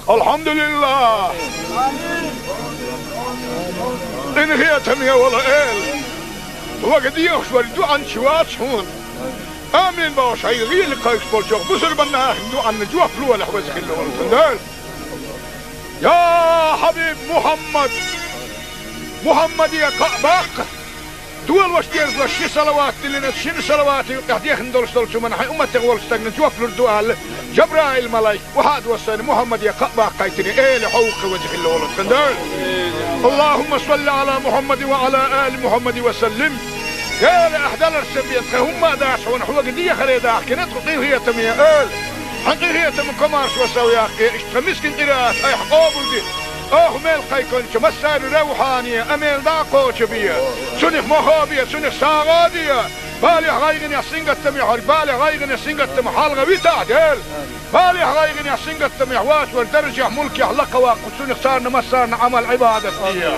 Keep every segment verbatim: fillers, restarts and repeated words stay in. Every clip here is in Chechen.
Алхьамдулиллах! Къинхетаме вола Эла! Вага дехаш вара дуӀанча вац хьона. Амин бохуш, хьайга гӀийла кхайкхаш болчох бусурбан нахана дуӀанна жоп лолахь, веза хилла волу тхан Дела. Я Хьабиб Мухьаммад! Мухьаммаде кхаъ баккха! Долош дезалаш ши салават диллина, шина салавата юкъехь дехна долуш долчу хӀуманна хьайн умматех волчу стагна жоп лур ду аьлла, Жабраил-малайк, вахьа а доссийна, Мухьаммаде кхаъ баккхийтина, Эла, хьо ву-кх, веза хилла волу тхан Дела. Аллахумма салли Ӏала Мухьаммадин ва Ӏала али Мухьаммадин ва саллим. Эла, ахь даларца бен тхан хӀумма а дац хьуна, хьоьга дехаре дахкина тхо, къинхетаме Эла. Хьан къинхетам комаршо сов яккхий, иштта тхан мискин къираат айхьа къобалде. Оха мел кхайкхинчу массарна равхьане а мел дӀа а кхочу бе. Цунах мохо бе, цунах сагӀа а де. Балех, гӀайгӀанех, сингаттамех верг, балех, гӀайгӀанех, сингаттамах хьалха витахь, Дела. Балех, гӀайгӀанех, сингаттамех воцург даржехь, мулкехь лакха ваккха, цунах царна массарна Ӏамал-Ӏибадат де.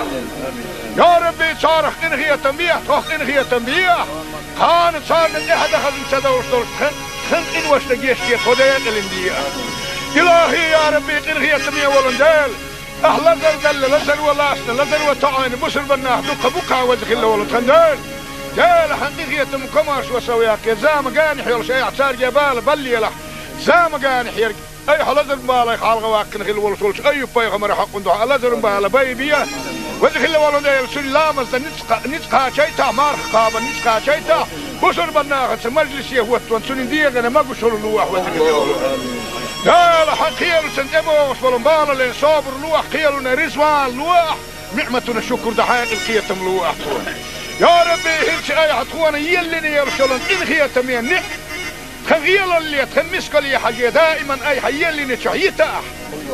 Я Рабби, царах къинхетам бехьа, тхох къинхетам бехьа. Кхана царна тӀаьхьа дан хазна ца довш долуш тхан, тхан къиношна гечде, тхо декъалина де. Илахи, я Рабби, къинхетаме волу Дела. Ахь лазар далла, лазаро лаьцна, лазаро тоьӀна, бусурбан нах дуккха бу-кх, веза хилла волу тхан Дела. Дела, хьан къинхетам комаршо сов яккхий, зама-ганахь йолуш айхьа цаьрга бала баллалахь. Зама-ганахь ерг айхьа лазар-балех хьалха ваккхина хилла волуш волчу Айюб-пайхамаран хьокъун дуьхьа лазаран бала байбе. Веза хилла волу Дела, цуьнан ламаз дан ницкъ кха-, ницкъ кхачийтахь, марха кхаба ницкъ кхачийтахь, бусурбан нахаца мажлисе хӀоттон, цуьнан дегӀана могушалла лолахь, веза хилла волу Дела. Дела, хьан кхелаца тӀебогӀуш болу балале собар лолахь, кхелана резаван лолахь, ниӀматана шукур дан хьекъал, кхетам лолахь тхуна. Я Рабби, хӀинца айхьа тхуна еллина йолуш йолу къинхетаме ниӀ-, тхан гӀелалле, тхан мискалле хьажий, даиман айхьа еллинчохь йитахь,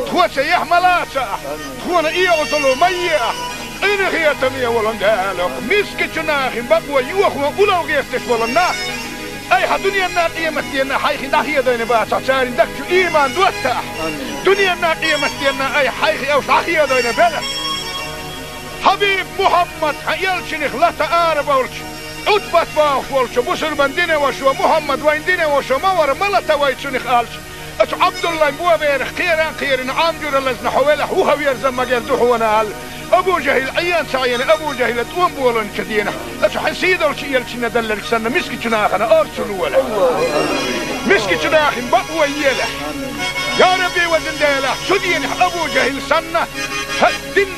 тхоца яхь ма лацахь, тхуна оьгӀазло ма ехь, къинхетаме волу Дела, мискачу нахана бакъо йохо улло гӀерташ болу нах, айхьа дуьненна, къематденна хьайх дӀахедийна бацахь, церан дагчу ийман доттахь. Дуьненна, къематденна айхьа хьайх уьш дӀахедийна белахь. Хьабиб Мухьаммад, хьан элчанах лата арабевлча, Ӏутбат бохуш волчу бусурбан динан вашас: «Мухьаммад вайн динан ваша ма вара, ма лата вай цунах», — аьлча, оцу Ӏабдуллайн боберах кхеран а кхерина, Ӏам жуьра лазна хьо велахь, вуха верза магар ду хьуна аьлла, Абу ЖахӀил Ӏен ца Ӏийна, Абу ЖахӀила тӀом болийначу дийнахь, оцу хьан сийдолчу элчанна делларг санна, мискачу нахана орцо лолахь. Мискачу нахана бакъо елахь. Я Рабби, везан Дела, цу дийнахь Абу ЖахӀил санна, хьан дин,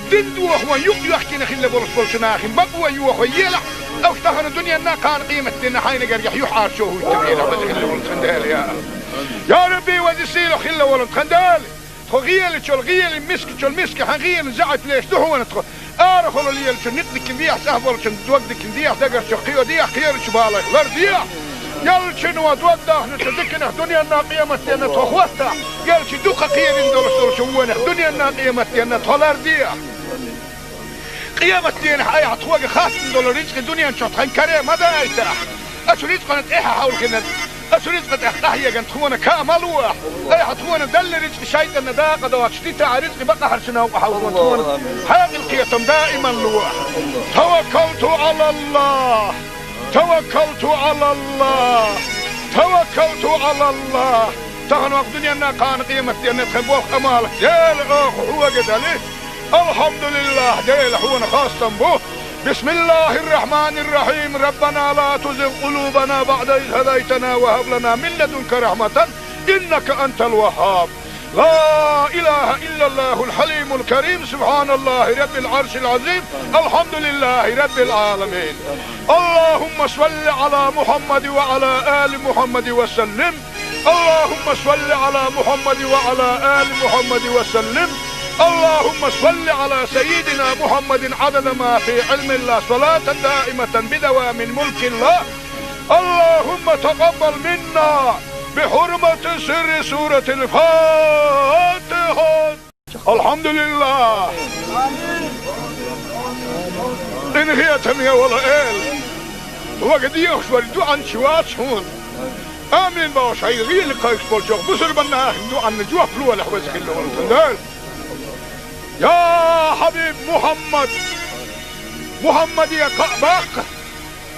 дин дохо юкъ йоьхкина хилла болуш болчу нахана бакъо йохо елахь, уьш тахана дуьненна, кхана къематденна хьайна гергахь юьхьӀаьржо хӀуттабелахь, веза хилла волу тхан Дела, я Аллах. Я Рабби, веза сийлахь хилла волу тхан Дела, тхо гӀелачул гӀелин, мискачул миска хьан гӀелин заьӀап леш ду хьуна тхо. Арахула лелачун некъ дикина дехьа, цӀахь болчун дог дикина дехьа, дагарчу кхио дехьа, кхерачу балех лар дехьа. Элчано дог дахначу диканах дуьненна, къематденна тхо хӀоттахь, элча дукха кхерина долуш долчу вонах дуьненна, къематденна тхо лар дехьа. Къематденахь айхьа тхоьга хаттам долу рицкъа дуьнен чохь тхан каре ма дайтахь. Оцу рицкъана тӀаьхьа хьовлхина, оцу рицкъа тӀехь къахьегна тхуна каа ма лолахь. Айхьа тхуна делла рицкъа шайтӀанна дакъа доцуш дитахь, рицкъа бакъахьарчу новкъа хьовлхина тхуна хьекъал, кхетам даиман лолахь. Таваккалту Ӏалаллах! Таваккалту Ӏалаллах! Таваккалту Ӏалаллах! Тахана ваха дуьненна, кхана къематденна тхан болх, Ӏамал, Дела, оха хьоьга дали. Алхьамдулиллах, Дела, хьуна хастам бу. Бисмиллахир-рахманир-рахим. Раббана ла тузигъ къулубана баъда из хӀадайтана ва хӀаб лана мин ладунка рахьматан, иннака антал ваххаб. Ла илаха иллаллахул хьалимул карим. Субханаллахи раббил Ӏаршил Ӏазим. Алхьамдулиллахи раббил Ӏаламин. Аллахумма салли Ӏала Мухьаммадин ва Ӏала али Мухьаммадин ва саллим. اللهم صل على محمد وعلى آل محمد وسلم. اللهم صل على سيدنا محمد عدد ما في علم الله، صلاة دائمة بدوام ملك الله. اللهم تقبل منا بحرمة سر سورة الفاتحة. Алхьамдулиллах! Къинхетаме вола Эла! Вага дехаш вара дуьхьанча вац хьуна. Амин бохуш, хьайга гӀийла кхайкхаш болчох бусурбан нахана дуьхьанна жоп лолахь, веза хилла волу тхан Дела. Я Хьабиб Мухьаммад! Мухьаммаде кхаъ баккха!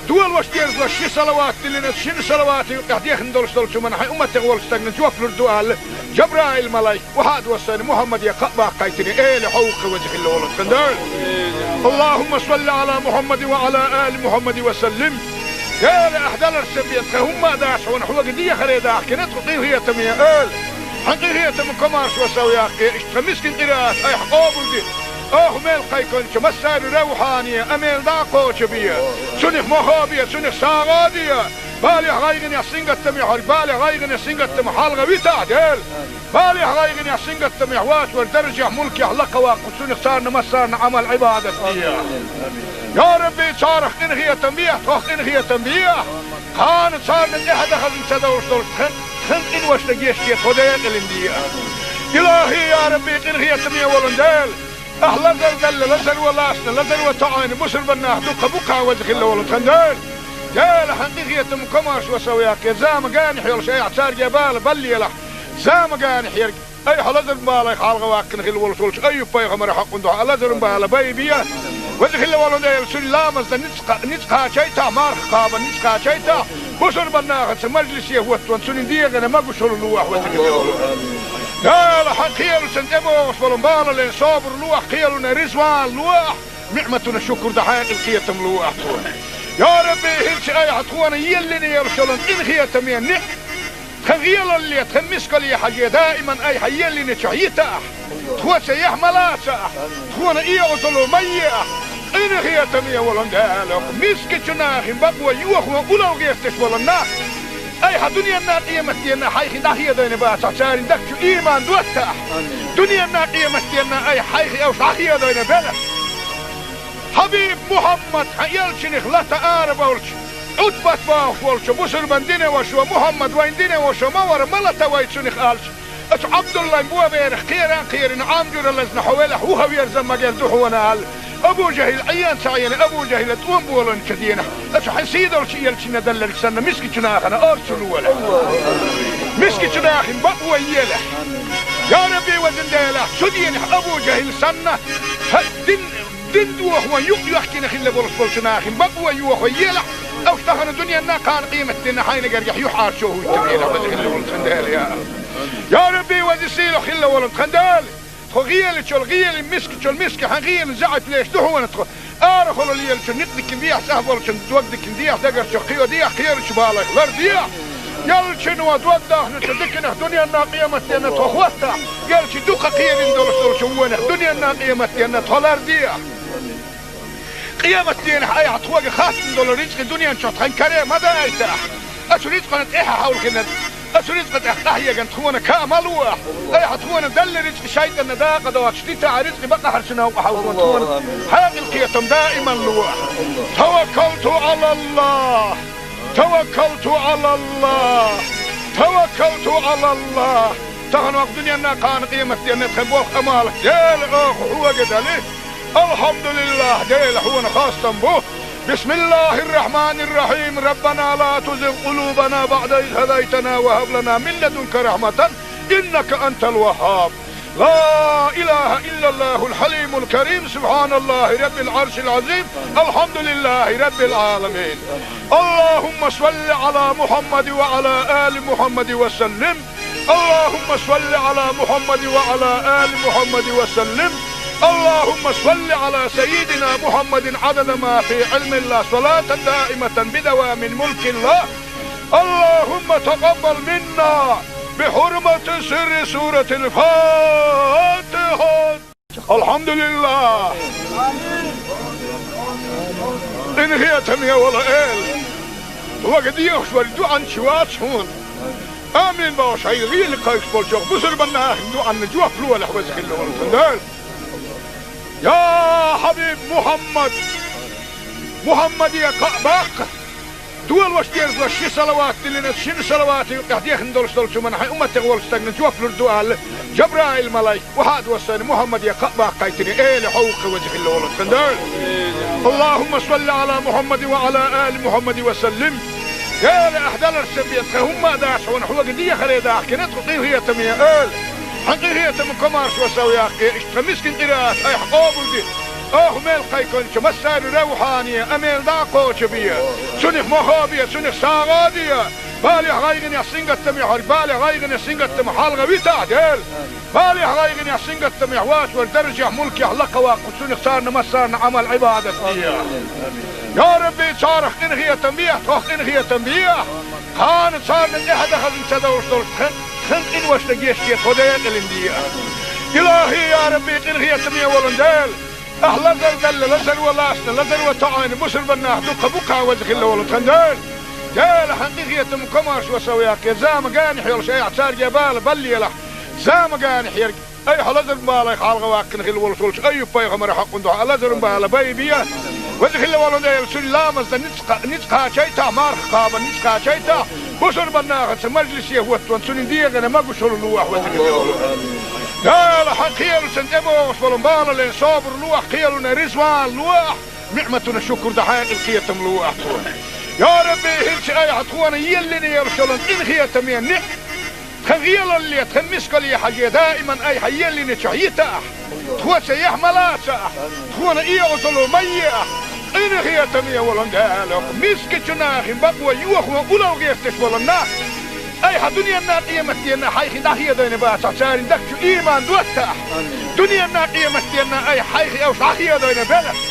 Долаш дезалаш ши салават диллина, шин салавата юкъехь дехна долуш долчу хӀуманна хьайн умматех волчу стагна жоп лур ду аьлла, Жабраил-малайк вахьа а доссийна, Мухьаммаде кхаъ баккхийтина, эла хьовха веза хилла волу тхан Дела. Аллахумма салли Ӏала Мухьаммадин ва Ӏала али Мухьаммадин ва саллим. Дела, ахь даларш сан бен тхан хӀумма а дац хьуна, хьоьга дехаре дахкина тхо къинхетаме эла. Хьан къинхетам комаршо сов яккхий, иштта тхан мискин къираат айхьа къобалде. Оха мел кхайкхинчу массарна равхьане, а мел дӀа а кхочу бе. Цунах мохо бе, цунах сагӀа а де. Балехь, гӀайгӀанехь, сингаттамехь верг, балех, гӀайгӀанех, сингаттамах хьалха витахь, Дела. Балехь, гӀайгӀанехь, сингаттамехь воцург даржехь, мулкехь лакха ваккха, цунах царна массарна Ӏамал-Ӏибадат де. Я Рабби, царах къинхетам бехьа, тхох къинхетам бехьа. Кхана царна тӀаьхьа дан хазна ца довлуш долуш тхан, тхан къиношна гечде, тхо декъалина де. Илахи, я Рабби, къинхетаме волу Дела. Ахь лазар далла, лазаро лаьцна, лазаро тоьӀна бусурба нах дуккха бу-кх, веза хилла волу тхан Дела. Дела, хьан къинхетам комаршо сов яккхий, зама генахь йолуш айхьа цаьрга бала баллалахь. Зама генахь ерг айхьа лазар-балех хьалха ваккхина хилла волуш волчу Айюб-пайхамаран хьокъун дуьхьа лазар-бала байбе. Веза хилла волу Дела, цуьнан ламазна ницкъ кха-, ницкъ кхачийтахь, марха кхабарна ницкъ кхачийтахь, бусурба нахаца мажлисе хӀоттаван цуьнан дегӀана могушалла лолахь, веза хилла волу. Дела, хьан кхелашна тӀебогӀуш болу бала лен собар лолахь, кхелана реза ван лолахь, ниӀматана шукур дан хьекъал, кхетам лолахь тхуна. Я Рабби, хӀинца айхьа тхуна еллина йолуш йолу къинхетаме ниӀ-, тхан гӀелалле, тхан мискалле хьажий, даиман айхьа еллинчохь йитахь, тхо цаьхьа ма лацахь, тхуна и Ӏазап ма ехь, къинхетаме волу Дела, мискачу нахана бакъо йохо уллохь гӀерташ болу нах. Айхьа дуьненна, къематденна хьайх дӀахедийна бацахь, церан дагчу ийман доттахь. Дуьненна, къематденна айхьа хьайх уьш дӀахедийна белахь. Хьабиб Мухьаммад, хьан элчанах лата арабевлча, Ӏутбат бохуш волчу бусурбан динан вашас: «Мухьаммад вайн динан ваша ма вара, ма лата вай цунах», — аьлча, оцу Ӏабдуллайн боберах кхеран а кхерина, Ӏам жуьра лазна хьо велахь, вуха верза магар ду хьуна аьлла, Абу ЖахӀил Ӏен ца Ӏена, Абу ЖахӀила тӀом болийначу дийнахь, оцу хьан сийдолчу элчанна делларг санна, мискачу нахана орцу лолахь. Мискачу нахана бакъо елахь. Я Рабби, везан Дела, цу дийнахь Абу ЖахӀил санна, хьан дин, дин дохо юкъ йоьхкина хилла болуш болчу нахана бакъо йохо елахь, уьш тахана дуьненна, кхана къематденна хьайна гергахь юьхьӀаьржо хӀуттабелахь, веза хилла волу тхан Дела, я. Я Рабби, веза сийлахь хилла волу тхан Дела. Тхо гӀелачул гӀелин, мискачул миска хьан гӀелин заьӀап леш ду хьуна тхо. Арахула лелачун некъ дикина дехьа, цӀахь болчун дог дикина дехьа, дагарчу кхио дехьа, кхерачу балех лар дехьа. Ялчуьнан дог дахначу диканах дуьненна, къематденна тхо хӀоттахь, ялчу дукха кхерина долуш долчу вонах дуьненна, къематденна тхо лар дехьа. Къематденахь айхьа тхоьга хаттам долу рицкъи дуьнен чохь тхан каре ма дайтахь. Оцу рицкъана тӀаьхьа хьовлхина, оцу рицкъа тӀехь къахьегна тхуна ка ма лолахь. Айхьа тхуна делла рицкъи шайтӀанна дакъа доцуш дитахь, рицкъи бакъахьарчу новкъа хьовзо тхуна хьекъал, кхетам даиман лолахь. Таваккалту Ӏалаллах! Таваккалту Ӏалаллах! Таваккалту Ӏалаллах! Тахана ваха дуьненна, кхана къематденна тхан болх, Ӏамал, Дела, оха хьоьга дали. Алхьамдулиллах, Дела, хьуна хастам бу. Бисмиллахир-рахманир-рахим. Раббана ла тузигъ къулубана баъда из хӀадайтана ва хӀаб лана мин ладунка рахьматан, иннака антал ваххаб. لا إله إلا الله الحليم الكريم، سبحان الله رب العرش العظيم، الحمد لله رب العالمين. اللهم صل على محمد وعلى آل محمد وسلم. اللهم صل على محمد وعلى آل محمد وسلم. اللهم صل على سيدنا محمد عدد ما في علم الله، صلاة دائمة بدوام ملك الله. اللهم تقبل منا بحرمة سر سورة الفاتحة. Алхьамдулиллах! Къинхетаме волу Эла! Вага дехаш вара дуьхьанча вац хьуна. Амин бохуш, хьайн гӀийла кхайкхаш болчу бусурба нахана дуьхьанна жоп лолахь, веза хилла волу тхан Дела. Я хьабиб Мухьаммад! Мухьаммаде кхаъ баккха! Долаш дезалаш ши салават диллина, шина салавата юкъехь дехна долуш долчу хӀуманна хьайн умматех волчу стагна жоп лур ду аьлла, Жабраил-малайк вахьа а доссийна, Мухьаммаде кхаъ баккхийтина, эла хьовха веза хилла волу тхан Дела. Аллахумма салли Ӏала Мухьаммадин ва Ӏала али Мухьаммадин ва саллим. Дела, ахь даларш сан бен тхан хӀумма а дац хьуна, хьоьга дехаре дахкина тхо къинхетаме эла. Хьан къинхетам комаршо сов яккхий, иштта тхан мискин къираат айхьа къобалде. Оха мел кхайкхинчу массаьрга равхьане а мел дӀа а кхочу бе. Цунах мохо бе, цунах сагӀа а де. Балех, гӀайгӀанех, сингаттамех верг, балех, гӀайгӀанех, сингаттамах хьалха витахь, Дела. Балех, гӀайгӀанех, сингаттамех воцург даржех, мулкех лакха ваккха, цунах царна массарна Ӏамал, Ӏибадат де. Я Рабби, царах къинхетам бехьа, тхох къинхетам бехьа. Кхана царна тӀаьхьа дан хазна ца довш долчу тхан, тхан къиношна гечде, тхо декъалина де. Илахи, я Рабби, къинхетаме волун Дела. Ахь лазар далла, лазар ван лаьцна, лазар ван тоӀийна, бусурбаннах дукха бу-кх, веза хилла волу тхан Дела. Дела, хьан къинхетам, комаршо сов яккхий, зама генахь йолуш айхьа цаьрга бала баллийлахь. Зама генахь ерг, айхьа лазаран балех хьалха ваккхина хилла волуш волчу Айюб-пайхамаран хьокъун дуьхьа лазаран бала байбе. Веза хилла волу Дела, цуьнан ламаз дан ницкъ кха-, ницкъ кхачийтахь, марха кхаба ницкъ кхачийтахь, бусурбаннахаца мажлисе хӀоттон цуьнан дегӀана могушалла лолахь, веза хилла волу Дела. Дела, хьан кхелашна тӀебогӀуш болу балален собар лолахь, кхелана реза ван лолахь, ниӀматана шукур дан хьекъал, кхетам лолахь тхуна. Я Рабби, хӀинца айхьа тхуна еллина йолуш йолу къинхетаме ниӀ-, тхан гӀелалле, тхан мискалле хьажий, даиман айхьа еллинчохь йитахь, тхоца яхь ма лацахь, тхуна оьгӀазло ма ехь. Къинхетаме волун Дела, мискачу нахана бакъо йохо уллохь гӀерташ болу нах айхьа дуьненна, къематденна хьайх дӀахедийна бацахь, церан дагчу ийман доттахь. Дуьненна, къематденна айхьа хьайх уьш дӀахедийна белахь.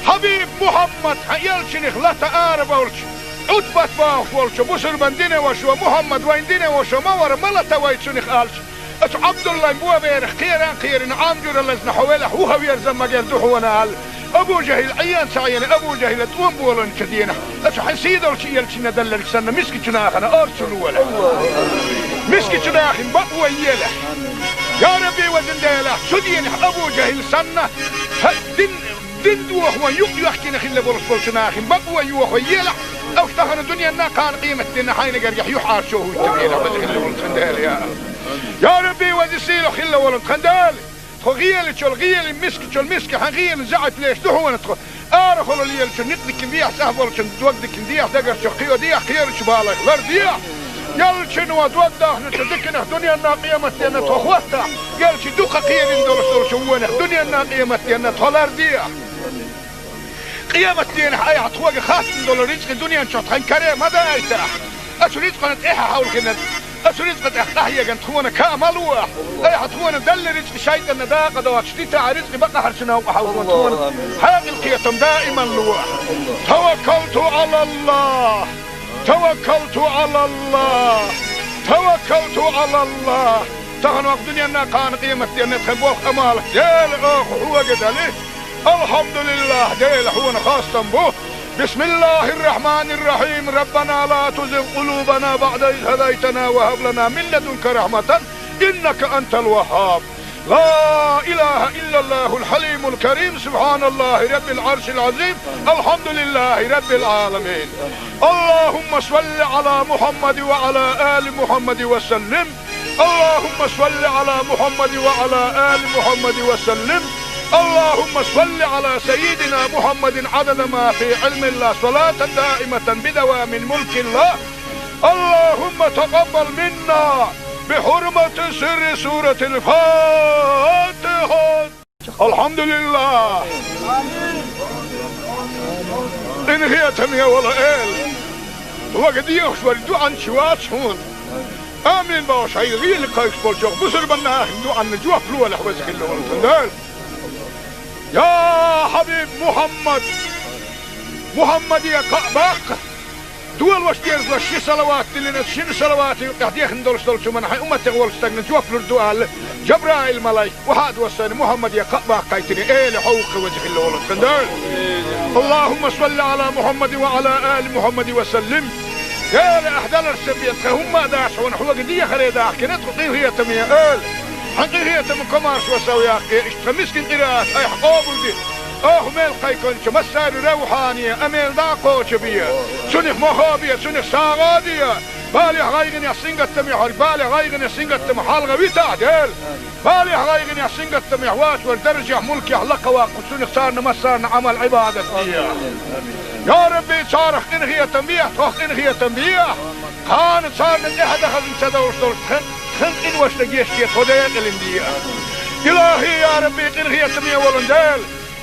Хьабиб Мухьаммад, хьан элчанах лата арабевлча, Ӏутбат бохуш волчу бусурбан динан вашас: «Мухьаммад, вайн динан ваша ма вара, ма лата вай цунах», аьлча, оцу Ӏабдуллайн боберах кхеран а кхерина, Ӏам жуьра лазна хьо велахь, вуха верза магар ду хьуна аьлла, Абу ЖахӀил Ӏен ца Ӏийна, Абу ЖахӀила тӀом болийначу дийнахь, оцу хьан сийдолчу элчанна делларг санна, мискачу нахана орцу лолахь. Мискачу нахана бакъо елахь. Я Рабби, везан Дела, цу дийнахь Абу ЖахӀил санна, хьан дин Дин дохо юкъ йоьхкина хилла болуш болчу нахана бакъо йохо елахь, уьш тахана дуьненна, кхана къематденна хьайна гергахь юьхьӀаьржо хӀуттабелахь, веза хилла волу тхан Дела, я. Я Рабби, веза сийлахь хилла волу тхан Дела, тхо гӀелачул гӀелин, мискачул миска хьан гӀелин заьӀап леш ду хьуна тхо. Арахула лелачун некъ дикина дехьа, цӀахь болчун дог дикина дехьа, дагарчух кхио дехьа, кхерачу балех лардехьа. Элчано дог дахначу диканах дуьненна, къематденна тхо хӀоттахь, элча дукха кхерина долуш долчу вонах дуьненна, къематденна тхо лардехьа. Къематденахь айхьа тхоьга хаттам долу рицкъа дуьнен чохь тхан каре ма дайтахь. Оцу рицкъана тӀаьхьа хьовлхина, оцу рицкъа тӀехь къахьегна тхуна ка ма лолахь. Айхьа тхуна делла рицкъа шайтӀанна дакъа доцуш дитахь, рицкъа бакъахьарчу новкъа хьовзо тхуна хьекъал, кхетам даиман лолахь. Таваккалту Ӏалаллахь. Таваккалту Ӏалаллахь! Таваккалту Ӏалаллахь! Тахана ваха дуьненна, кхана къематденна тхан болх, Ӏамал Дела, оха хьоьга дали. Алхьамдулиллахь, Дела, хьуна хастам бу. Бисмиллахьир-рахьманир-рахьим. Раббана ла тузигъ къулубана баӀда из хӀадайтана ва хӀаб лана мин ладунка рахьматан, иннака антал ваххаб. لا إله إلا الله الحليم الكريم، سبحان الله رب العرش العظيم، الحمد لله رب العالمين. اللهم صل على محمد وعلى آل محمد وسلم. اللهم صل على محمد وعلى آل محمد وسلم. اللهم صل على سيدنا محمد عدد ما في علم الله، صلاة دائمة بدوام ملك الله. اللهم تقبل منا بحرمة سر سورة الفاتحة. Алхьамдулиллах! Къинхетаме волу Эла! Вага дехаш верг дуьхьанча вац хьуна. Амин бохуш, хьайн гӀийла кхайкхаш болчохь бусурбан нахана дуьхьанна жоп лолахь, веза хилла волу тхан Дела. Я хьабиб Мухьаммад! Мухьаммаде кхаъ баккха! Долош дезалаш ши салават диллина, шина салавата юкъехь дехна долуш долчу хӀуманна хьайн умматех волчу стагна жоп лур ду аьлла, Жабраил-малайк, охьа а доссийна, Мухьаммаде кхаъ баккхийтина, Эла, хьо ву-кх, веза хилла волу тхан Дела. اللهم صل على محمد وعلى آل محمد وسلم. Эла, ахь даларца бен тхан хӀумма а дац хьуна, хьоьга дехаре дахкина тхо, къинхетаме Эла. Хьан къинхетам, комаршо сов яккхий, иштта тхан мискин къираат айхьа къобалде. Оха мел кхайкхинчу массаьрга равхьане а мел дӀа а кхочу бе. Цунах мохо бе, цунах сагӀа а де. Балех, гӀайгӀанех, сингаттамех верг, балех, гӀайгӀанех, сингаттамах хьалха витахь, Дела. Балех, гӀайгӀанех, сингаттамех воцург даржех, мулкех лакха ваккха, цунах царна массарна Ӏамал, Ӏибадат де. Я Рабби, царах къинхетам бехьа, тхох къинхетам бехьа. Кхана царна тӀаьхьа дан хазна ца довш долчу тхан, тхан къиношна гечде, тхо декъалина де. Илахьи, я Рабби, къинхетаме волун Дела,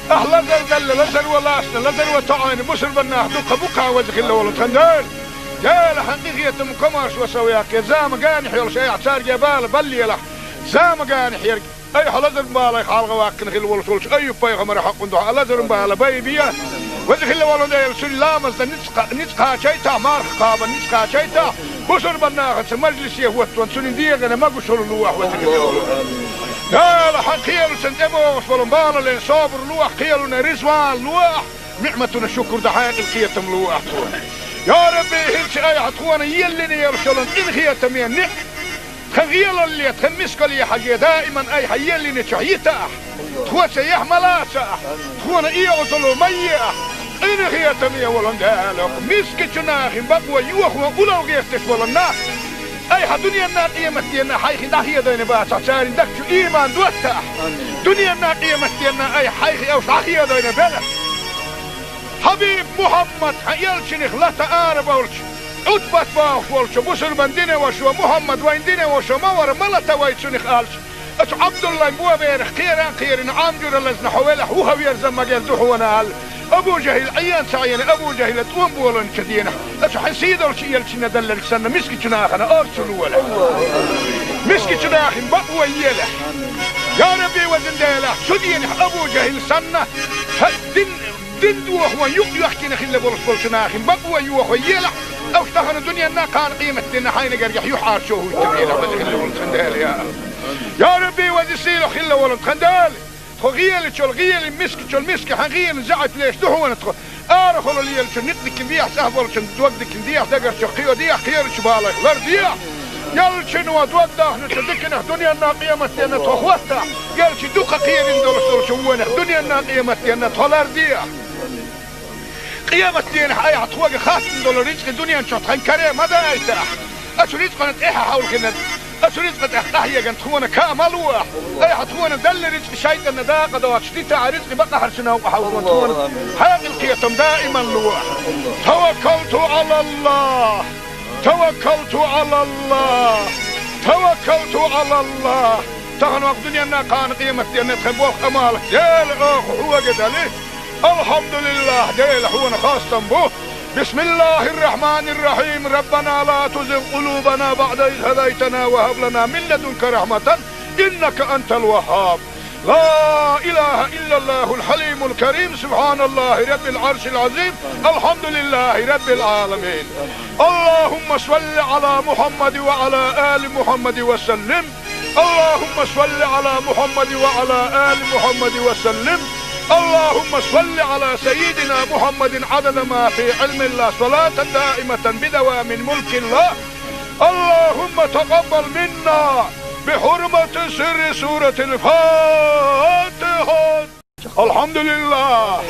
ахь лазар делла, лазар ван лаьцна, лазар ван тоьъна бусурба нах дукха бу-кх, веза хилла волу тхан Дела. Дела, хьан къинхетам, комаьршо сов яккха, зама генахь йолуш айхьа цаьрга бала баллийлахь, зама генахь ерг. Айхьа лазаран балех хьалхаваьккхина хилла волуш волчу Айюб-пайхамаран хьокъун дуьхьа лазаран бала байбе. Веза хилла волу Дела, цуьнан ламазна ницкъ кха-, ницкъ кхачийтахь, марха кхабарна ницкъ кхачийтахь, бусурба нахаца мажлисе хӀоттон цуьнан дегӀана могушалла лохьа, веза хилла волу. Дела, хьан кхелашна тӀебогӀуш болу балале собар лохьа, кхелана реза ван лохьа, ниӀматана шукур дан хьекъал, кхетам лохьа тхуна. Я Рабби, хӀинца айхьа тхуна еллина йолуш йолу къинхетаме ниӀ-, тхан гӀелалле, тхан мискалле хьажий, даиман айхьа еллинчохь йитахь, тхоьца яхь ма лацахь, тхуна и Ӏазап ма ехьахь, къинхетаме волу Дела, мискачу нахана бакъо йохо улло гӀерташ болу нах, айхьа дуьненна, къематденна хьайх дӀахедийна бацахь, церан дагчу иман доттахь, дуьненна, къематденна айхьа хьайх уьш дӀахедийна белахь. Хьабиб Мухьаммад, хьан элчанах лата арабевлча, Ӏутбат бохуш волчу бусурба динан вашас: «Мухьаммад вайн динан ваша ма вара, ма лата вай цунах», — аьлча, оцу Ӏабдуллайн боберах кхера а кхерина, Ӏам жуьра лазна хьо велахь, вухаверза ма герза хьуна аьлла, Абу ЖахӀил Ӏен ца Ӏийна, Абу ЖахӀила тӀом болийначу дийнахь, оцу хьан сийдолчу элчанна делларг санна, мискачу нахана орца лолахь. Мискачу нахана бакъо елахь. Я Рабби, везан Дела, цу дийнахь Абу ЖахӀил санна, хьан дин Дин дохо юкъ йоьхкина хилла болуш болчу нахана бакъо йохо елахь, уьш тахана дуьненна, кхана къематденна хьайна гергахь юьхьӀаьржо хӀуттабелахь, веза хилла волу тхан Дела, я. Я Рабби, веза сийлахь хилла волу тхан Дела, тхо гӀелачул гӀелин, мискачул миска хьан гӀелин заьӀап леш ду хьуна тхо. Арахула лелачун некъ дикина дехьа, цӀахь болчун дог дикина дехьа, дагарчу кхио дехьа, кхерачу балех лардехьа. Ялчуьнан дог дахначу диканах дуьненна, къематденна тхо хӀоттахь, ялчу дукха кхерина долуш долчу вонах дуьненна, къематденна тхо лардехьа. Къематденахь айхьа тхоьга хаттам долу рицкъа дуьнен чохь тхан каре ма дайтахь. Оцу рицкъана тӀаьхьа хьовлхина, оцу рицкъа тӀехь къахьегна тхуна ка ма лохьа. Айхьа тхуна делла рицкъа шайтӀанна дакъа доцуш дитахь, рицкъа бакъахьарчу новкъа хьовзо тхуна хьекъал, кхетам даиман лохьа. Таваккалту Ӏалаллахь! Таваккалту Ӏалаллахь! Таваккалту Ӏалаллахь! Тахана ваха дуьненна, кхана къематденна тхан болх, Ӏамал Дела, оха хьоьга дели. Алхьамдулиллахь, Дела, хьуна хастам бу. Бисмиллахьир-рахьманир-рахьим. Раббана ла тузигъ къулубана баӀда из хӀадайтана ва хӀаб лана мин ладунка рахьматан, иннака антал ваххьаб. Ла илахьа иллаллахьул хьалимул карим. Субхьаналлахьи раббил Ӏаршил Ӏазим. Алхьамдулиллахьи раббил Ӏаламин. Аллахьумма салли Ӏала Мухьаммадин ва Ӏала али Мухьаммадин ва саллим. اللهم صل على محمد وعلى آل محمد وسلم. اللهم صل على سيدنا محمد عدد ما في علم الله، صلاة دائمة بدوام ملك الله. اللهم تقبل منا بحرمة سر سورة الفاتحة. Алхьамдулиллах!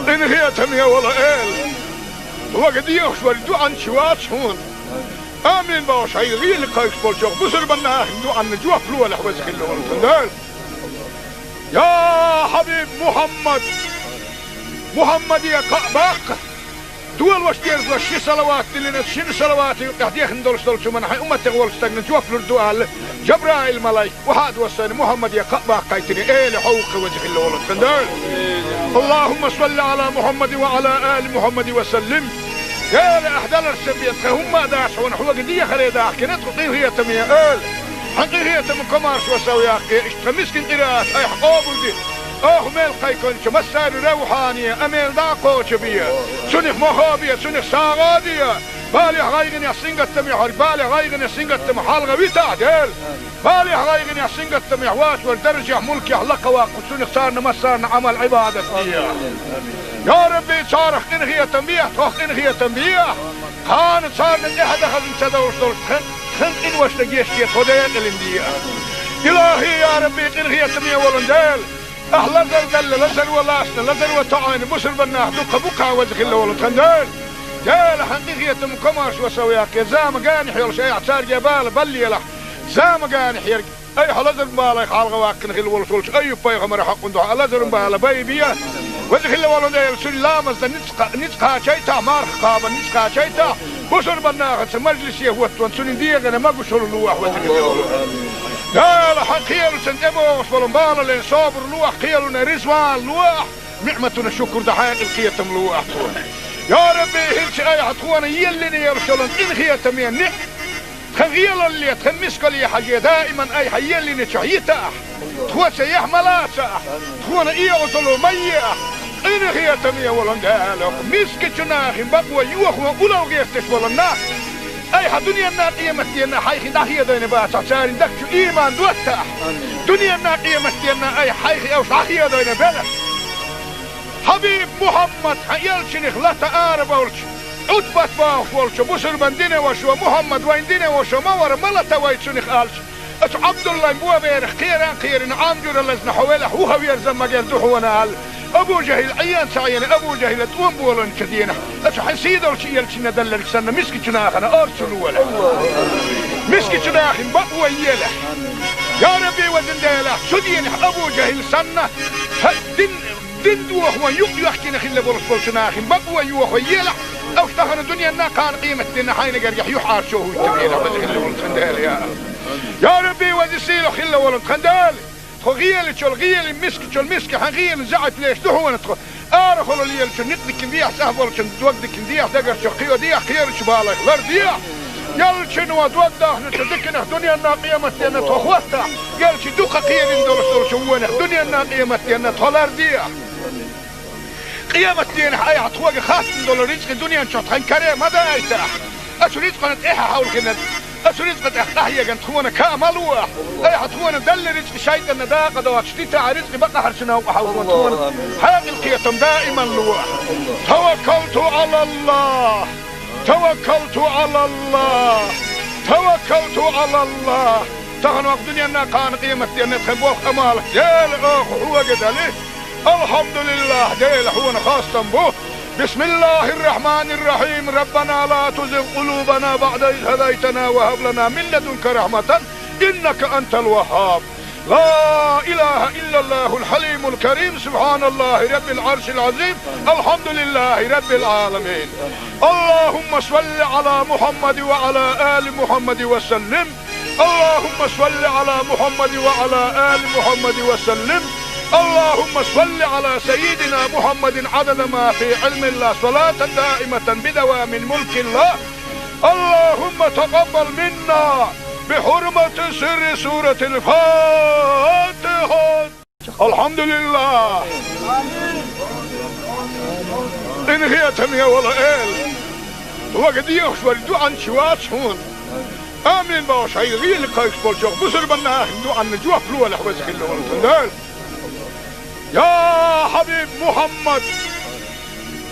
Къинхетаме волу Эла! Хьоьга дехаш верг дуьхьанча вац хьуна. Амин бохуш, хьайн гӀийла кхайкхаш болчу бусурба нахана дуьхьанна жоп лолахь, веза хилла волу тхан Дела. Я хьабиб Мухьаммад! Мухьаммаде кхаъ баккха! Долош дезалаш ши салават диллина, шина салавата юкъахь дехна долуш долчу хӀуманна хьайн умматех волчу стагна жоп лур ду аьлла, Жабраил-малайк охьа а доссийна, Мухьаммаде кхаъ баккхийтина, Эла, хьо ву-кх, веза хилла волу тхан Дела. اللهم صل على محمد وعلى آل محمد وسلم. Эла, ахь даларца бен тхан хӀумма а дац хьуна, хьоьга дехаре дахкина тхо, къинхетаме Эла. Хьан къинхетам, комаьршо сов яккхий, иштта тхан мискин къираат айхьа къобалде. Оха мел кхайкхинчу массарна равхьане а мел дӀа а кхочу бе. Цунах мохо бе, цунах сагӀа а де. Балехь, гӀайгӀанехь, сингаттамехь верг, балехь, гӀайгӀанехь, сингаттамехь хьалха витахь, Дела. Балехь, гӀайгӀанехь, сингаттамехь воцург даржехь, мулкехь лакха ваккха, цунах царна массарна Ӏамал-Ӏибадат де. Я Рабби, царах къинхетам бехьа, тхох къинхетам бехьа. Кхана царна тӀаьхьа дан хазна ца довлуш долчу тхан, тхан къиношна гечде, тхо декъалина де. Илахьи, я Рабби, къинхетаме волун Дела! Ахь лазар делла, лазар ван лаьцна, лазар ван тоьъна бусурба нах дукха бу-кх, веза хилла волу тхан Дела. Дела, хьан къинхетам, комаьршо сов яккхий, зама генахь йолуш айхьа цаьрга бала баллийлахь, зама генахь ерг. Айхьа лазаран балех хьалхаваьккхина хилла волуш волчу Айюб-пайхамаран хьокъун дуьхьа лазаран бала байбе. Веза хилла волу Дела, цуьнан ламазна ницкъ кха-, ницкъ кхачийтахь, марха кхабарна ницкъ кхачийтахь, Бусурбан нахаца мажлисе хӀоттон цунна дегӀана могушалла лолахь, веза хилла волу. Дала, хьан кхелашна тӀебогӀуш болу балале собар лолахь, кхелана риза вала лолахь, ниӀматана шукур дан хьекъал кхетам лолахь тхуна. Я Рабби, хӀинца айхьа тхуна еллина йолуш йолу къинхетаме ниӀ-, тхан гӀелалле, тхан мискалле хьажий, даиман айхьа еллинчохь йитахь. Тхо цаьхьа ма лацахь, тхуна оьгӀазло ма ехь, къинхетаме волу Дела, мискачу нахана бакъо йохо улло гӀерташ болу нах, айхьа дуьненна, къематденна хьайх дӀахедийна бацахь, церан дагчу иман доттахь. Дуьненна, къематденна айхьа хьайх уьш дӀахедийна белахь. Хьабиб Мухьаммад, хьан элчанах лата ара болчу, Ӏутбат бохуш волчу бусурбан динан вашо, Мухьаммад вайн динан вашо ма вара, ма лата вай цунах аьлча, оцу Ӏабдуллайн боберах кхеран кхерина, Ӏам жуьра лазна хьо велахь, вуха верза магар ду хьуна аьлла. Абу ЖахӀил Ӏен ца Ӏийна, Абу ЖахӀила тӀом боланчу дийнахь, оцу хьан сийлахьчу элчанна делларг санна, мискачу нахана орцу лолахь. Мискачу нахана бакъо елахь. Я Рабби, везан Дела, цу дийнахь Абу ЖахӀил санна, хьан дин, дин дохо юкъ йоьхкина хилла болуш болчу нахана бакъо йохо елахь, уьш тахана дуьненна, кхана къематденна хьайна гергахь юьхьӀаьржо хӀуттабелахь, веза хилла волу тхан Дела, я. Я Рабби, веза сийлахь хилла волу тхан Дела. Тхо гӀелачул гӀелин, мискачул миска хьан гӀелин заьӀап леш ду хьуна тхо. Арахула лелачун никъ дикина дехьа, цӀахь болчун дог дикина дехьа, дагарчу кхио дехьа, кхерачу балайх лардехьа. Элчано дог дахначу диканах дуьненна, къематденна тхо хӀоттахь, элча дукха кхерина долуш долчу вонах дуьненна, къематденна тхо лардехьа. Къематденахь айхьа тхоьга хаттам долу рицкъа дуьнен чохь тхан каре ма дайтахь. Оцу рицкъана тӀаьхьа хьовлхина, оцу рицкъа тӀехь къахьегна тхуна ка ма лолахь. Айхьа тхуна делла рицкъа шайтӀанна дакъа доцуш дитахь, рицкъа бакъахьарчу новкъа хьовзо тхуна хьекъал кхетам даиман лолахь. Таваккалту Ӏалаллах! Таваккалту Ӏалаллах! Таваккалту Ӏалаллах! Тахана вакъ дуьненна, кхана къематденна тхан болх, Ӏамал, Дела, оха хьоьга дали. Алхьамдулиллах, Дела, хьуна хастам бу. Бисмиллахир-рахманир-рахим. Раббана ла тузигъ къулубана баъда из хӀадайтана ва хӀаб лана мин ладунка рахьматан, иннака антал ваххаб. لا إله إلا الله الحليم الكريم، سبحان الله رب العرش العظيم، الحمد لله رب العالمين. اللهم صل على محمد وعلى آل محمد وسلم. اللهم صل على محمد وعلى آل محمد وسلم. اللهم صل على سيدنا محمد عدد ما في علم الله، صلاة دائمة بدوام ملك الله. اللهم تقبل منا بحرمة سر سورة الفاتحة. Алхьамдулиллах! Къинхетаме волу Эла! Вага дехаш вара дуьхьанча вац хьуна. Амин бохуш, хьайга гӀийла кхайкхаш болчохь бусурбан нахана дуьхьанна жоп лолахь, веза хилла волу тхан Дела. Я хьабиб Мухьаммад!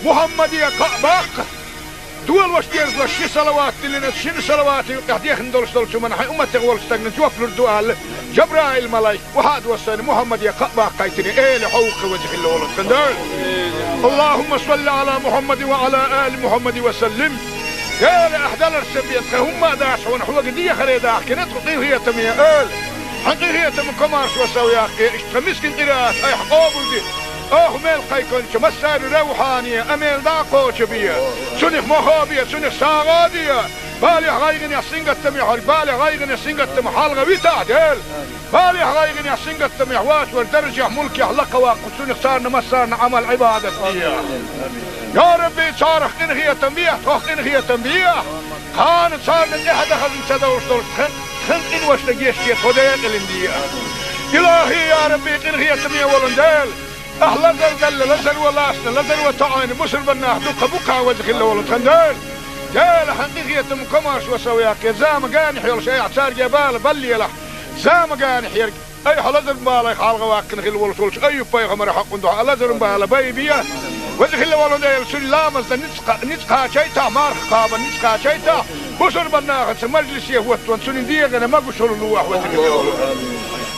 Мухьаммаде кхаъ баккха! Долош дерзалаш ши салават диллина, шина салавата юкъахь дехна долуш долчу хӀуманна хьайн умматех волчу стагна жоп лур ду аьлла, Жабраил-малайк, вахьа а доссийна, Мухьаммаде кхаъ баккхийтина, Эла, хьо ву-кх веза хилла волу тхан Дела. Аллахумма салли Ӏала Мухьаммадин ва Ӏала али Мухьаммадин ва саллим. Эла, ахь даларца бен тхан хӀумма а дац хьуна, хьоьга дехаре дахкина тхо, къинхетаме Эла. Хьан къинхетам, комаршо сов яккхий, иштта тхан мискин къираат айхьа къобалде. Оха мел кхайкхинчу массарна равхьане а мел дӀа а кхочу бе. Цунах мохо бе, цунах сагӀа а де. Балехь, гӀайгӀанехь, сингаттамехь верг, балех, гӀайгӀанех, сингаттамах хьалха витахь, Дела. Балехь, гӀайгӀанехь, сингаттамехь воцург даржехь, мулкехь лакхаваккха, цунах царна массарна Ӏамал-Ӏибадат де. Я Рабби, царах къинхетам бехьа, тхох къинхетам бехьа. Кхана царна тӀаьхьа дан хазна ца довш долуш тхан, тхан къиношна гечде, тхо декъалина де. Илахи, я Рабби, къинхетаме волу Дела. Ахь лазар делла, лазаро лацна, лазаро тоӀийна бусурбан нах дуккха бу-кх, веза хилла волу тхан Дела. Дела, хьан къинхетам, комаршо сов яккхий, зама генахь йолуш айхьа цаьрга бала баллалахь. Зама генахь ерг айхьа лазаран балех хьалха ваккхина хилла волуш волчу Айюб-пайхамаран хьокъун дуьхьа лазаран бала байбе. Веза хилла волу Дела, цуьнан ламазна ницкъ, ницкъ кхачийтахь, марха кхабарна ницкъ кхачийтахь, бусурбан нахаца мажлисе хӀоттон цуьнан дегӀана могушалла лолахь, веза хилла волу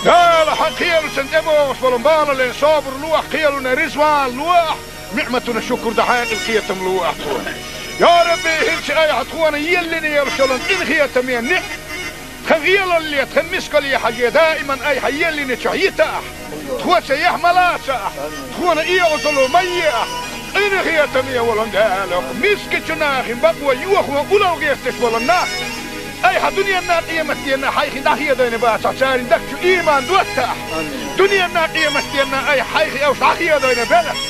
Дела. Хьан кхелашна тӀебогӀуш болу балале собар лолахь, кхелана риза вала лолахь, ниӀматана шукур дан хьекъал кхетам лолахь тхуна. Я Рабби, хӀинца айхьа тхуна еллина йолуш йолу къинхетаме ниӀ-, тхан гӀелалле, тхан мискалле хьажий, даиман айхьа еллинчохь йитахь. Тхо цаьхьа ма лацахь, тхуна оьгӀазло ма ехь. Къинхетаме волу Дела, мискачу нахана бакъо йохо улал гӀерташ болу нах, айхьа дуьненна, къематденна хьайх дӀахедийна бацахь, церан дагчу иман доттахь. Дуьненна, къематденна айхьа хьайх уьш дӀахедийна белахь.